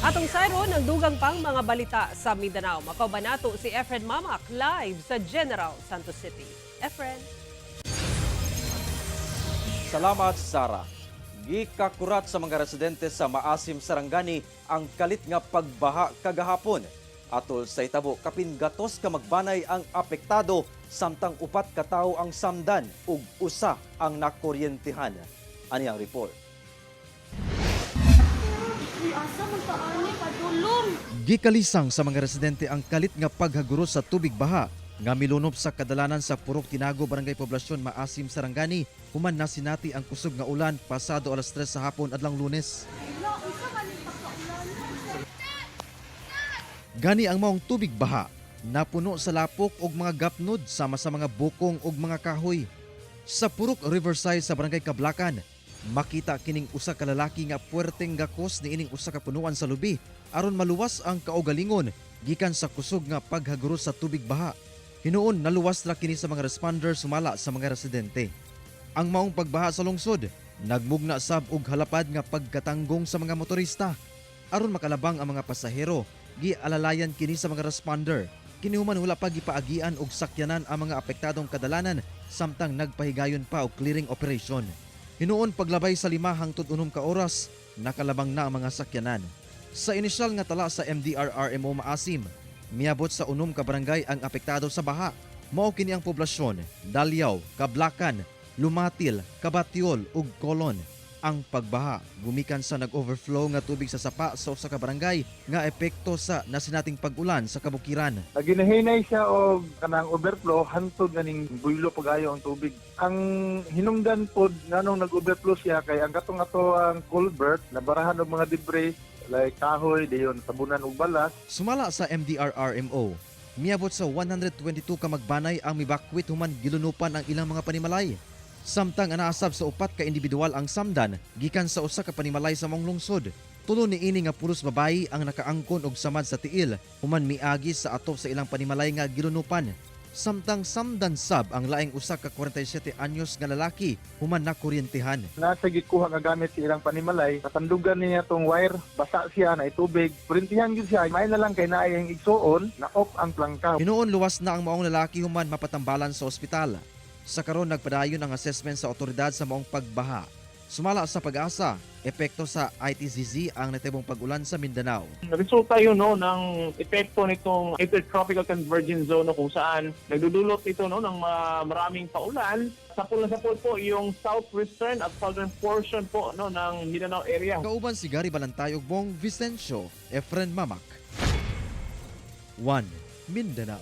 Atong sayron ang dugang pang mga balita sa Mindanao. Makauban nato si Efren Mamac live sa General Santos City. Efren. Salamat, Sara. Gikakurat sa mga residente sa Maasim, Sarangani ang kalit nga pagbaha kagahapon. Atol sa itabo, kapin 100 ka magbanay ang apektado samtang 4 ka tawo ang samdan ug 1 ang nakuryentihan. Ani ang report. Uy, asa man ta ani padulong? Gikalisang sa mga residente ang kalit nga paghaguro sa tubig baha nga milunop sa kadalanan sa Purok Tinago, Barangay Poblasyon, Maasim, Sarangani human nasinati ang kusog nga ulan pasado alas 3 sa hapon adlang Lunes. Hala, unsa man ni pagkaulan? Gani ang maong tubig baha napuno sa lapok og mga gapnod sama sa mga bukong og mga kahoy. Sa Purok Riverside sa Barangay Kablakan, makita kining usa ka lalaki nga puwerteng gakos niining usa ka punuan sa lubi aron maluwas ang kaugalingon gikan sa kusog nga paghaguro sa tubig baha. Hinuon naluwas ra kini sa mga responder sumala sa mga residente. Ang maong pagbaha sa lungsod nagmugna sab og halapad nga pagkatanggong sa mga motorista. Aron makalabang ang mga pasahero, gialalayan kini sa mga responder. Kini human wala pa gipaagian og sakyanan ang mga apektadong kadalanan samtang nagpahigayon pa og clearing operation. Hinuon paglabay sa 5 hangtod 6 ka oras, nakalabang na ang mga sakyanan. Sa inisyal nga tala sa MDRRMO Maasim, miabot sa 6 ka barangay ang apektado sa baha. Mao kini ang Poblasyon, Dalyaw, Kablakan, Lumatil, Kabatiol ug Colon. Ang pagbaha gumikan sa nag-overflow nga tubig sa sapa sa usa ka barangay nga epekto sa nasinating pag-ulan sa kabukiran. Naginahinay siya og kanang overflow hantod ganing buylo pagayo ang tubig. Ang hinungdan pod nganong nag-overflow siya kay ang katong ato ang culvert nabarahan og mga debris like kahoy dayon tabunan og balas. Sumala sa MDRRMO, miabot sa 122 ka magbanay ang mibakwit human gilunupan ang ilang mga panimalay. Samtang anaasab sa 4 ka individual ang samdan gikan sa usa ka panimalay sa maong lungsod. 3 niini nga pulos babayi ang nakaangkon og samad sa tiil human miagi sa atop sa ilang panimalay nga gilunupan. Samtang samdan sab ang laing usa ka 47 anyos nga lalaki human nakuryentehan. Nasa gikuha nga gamit sa ilang panimalay, katandugan niya tong wire, basa siya na tubig, kurintihan gyud siya, may na lang kay naay ang igsuon, na off ang plangka. Hinuon luwas na ang maong lalaki human mapatambalan sa ospital. Sa karon nagpadayon ang assessment sa otoridad sa maong pagbaha. Sumala sa PAGASA, epekto sa ITCZ ang natibong pag-ulan sa Mindanao. Resulta yun, no, ng epekto nitong intertropical convergence zone, no, kung saan nagdudulot ito, no, ng maraming paulan. Sapul na sapul po yung southwestern at southern portion po, no, ng Mindanao area. Kauban si Gary Balantay ug Bong Vicencio, Efren Mamac. 1. Mindanao.